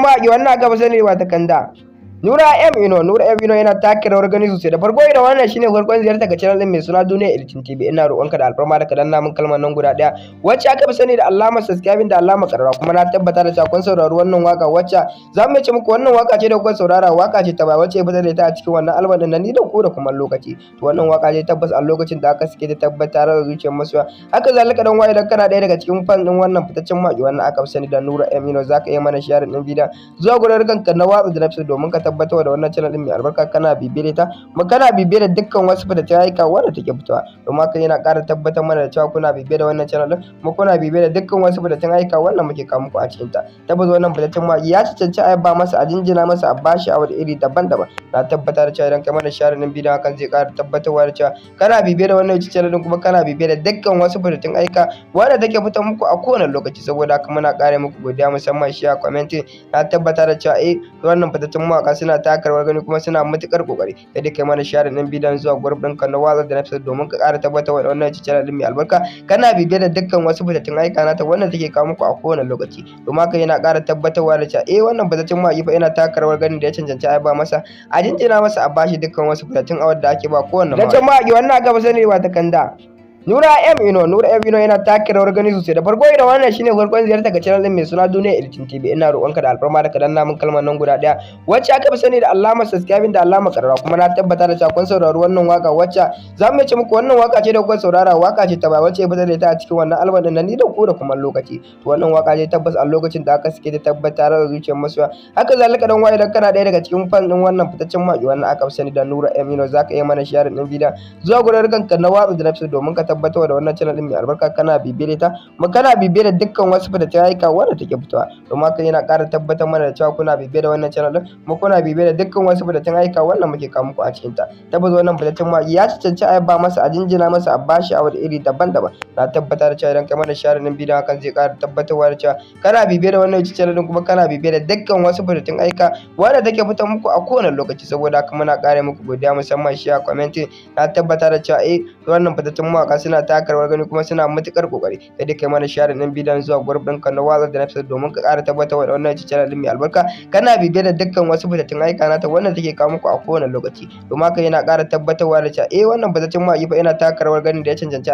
Mawaƙi wannan aka fi sani wata kanda Nura M Ino. Nura M Ino yana taka rawar gani sosai. Da farko, idan wannan shine farkon ziyarta ga channel din mai suna Duniya Editing TV, ina roƙonka da alfarma da ka danna min kalmar nan guda ɗaya wacce aka fi sani da alamar subscribing da alamar ƙararrawa. Kuma na tabbata da cewa kun saurari wannan waka, wacce za mu ce muku wannan waka ce da kuka saurara, waka ce ta bai wacce ya fitar da ita a cikin wannan album din na Ni da Ku da Kuma Lokaci. To, wannan waka ce tabbas a lokacin da aka sake ta tabbatar da zuciyar masoya. Haka zalika, dan wa idan kana ɗaya daga cikin fan din wannan fitaccen mawaƙi wannan aka fi sani da Nura M Ino, zaka iya mana share din bidiyon zuwa gurin kanka na watsa da nafsu domin ka tabbatar da wannan channel din mai albarka kana bibiyar ta, kuma kana bibiyar da dukkan wasu fitaccen ayyuka wanda take fitowa. Domin haka yana ƙara tabbatar mana da cewa kuna bibiyar da wannan channel din, kuma kuna bibiyar da dukkan wasu fitaccen ayyuka wanda muke kawo muku a cikin ta. Tabbas wannan fitaccen mawaƙi ya cancanci a yaba masa, a jinjina masa, a bashi a wani iri daban-daban. Na tabbata da cewa idan kai mana share din bidiyon, hakan zai ƙara tabbatarwa da cewa kana bibiyar da wannan channel din, kuma kana bibiyar da dukkan wasu fitattun ayyuka wanda take fitar muku a kowane lokaci. Saboda haka muna ƙara muku godiya musamman shi a commenting. Na tabbata da cewa wannan fitattun mawaka suna taka rawar gani kuma suna matuƙar ƙoƙari. Sai dai kai mana share din bidiyon zuwa group ɗinka na WhatsApp da na Facebook domin ka ƙara tabbatar da wannan channel din mai albarka kana bibiyar da dukkan wasu fitattun ayyuka nata wanda take kawo muku a kowane lokaci. Domin haka yana ƙara tabbatarwa da cewa wannan fitaccen mawaƙi fa yana taka rawar gani da ya cancanci a yaba masa, a jinjina masa, a bashi dukkan wasu fitattun award da ake ba kowanne mawaƙi wannan aka fi sani wata kanda Nura M Ino. Nura M Ino yana taka rawar gani sosai. Da farko, idan wannan shine farkon ziyarta ga channel din mai suna Duniya Editing TV, ina roƙonka da alfarma da ka danna min kalmar nan guda ɗaya wacce aka fi sani da alamar subscribing da alamar ƙararrawa. Kuma na tabbata da cewa kun saurari wannan waka, wacce za mu ce muku wannan waka ce da kuka saurara, waka ce ta bai wacce ya fitar da ita a cikin wannan album din na Ni da Ku da Kuma Lokaci. To, wannan waka ce tabbas a lokacin da aka sake ta tabbatar da zuciyar masoya. Haka zalika, dan wa idan kana ɗaya daga cikin fan din wannan fitaccen mawaƙi wannan aka fi sani da Nura M Ino, zaka iya mana share din bidiyon zuwa gurin kanka na WhatsApp da na Facebook domin ka tabbatar da wannan channel din mai albarka kana bibiyar ta, kuma kana bibiyar da dukkan wasu fitattun ayyuka wanda take fitowa. Domin haka yana ƙara tabbatar mana da cewa kuna bibiyar da wannan channel din, kuma kuna bibiyar da dukkan wasu fitattun ayyuka wanda muke kawo muku a cikin ta. Tabbas wannan fitaccen mawaƙi ya cancanci a yaba masa, a jinjina masa, a bashi award iri daban-daban. Na tabbata da cewa idan kai mana share din bidiyon, hakan zai ƙara tabbatarwa da cewa kana bibiyar da wannan channel din, kuma kana bibiyar da dukkan wasu fitattun ayyuka wanda take fitar muku a kowane lokaci. Saboda haka muna ƙara muku godiya musamman shi a commenting. Na tabbata da cewa wannan fitattun mawaka suna taka rawar gani kuma suna matuƙar ƙoƙari. Sai dai kai mana share din bidiyon zuwa group ɗinka na WhatsApp da na Facebook domin ka ƙara tabbatar da wannan channel din mai albarka kana bibiyar da dukkan wasu fitattun ayyuka nata wanda take kawo muku a kowane lokaci. Domin haka yana ƙara tabbatarwa da cewa wannan fitaccen mawaƙi fa yana taka rawar gani da ya cancanci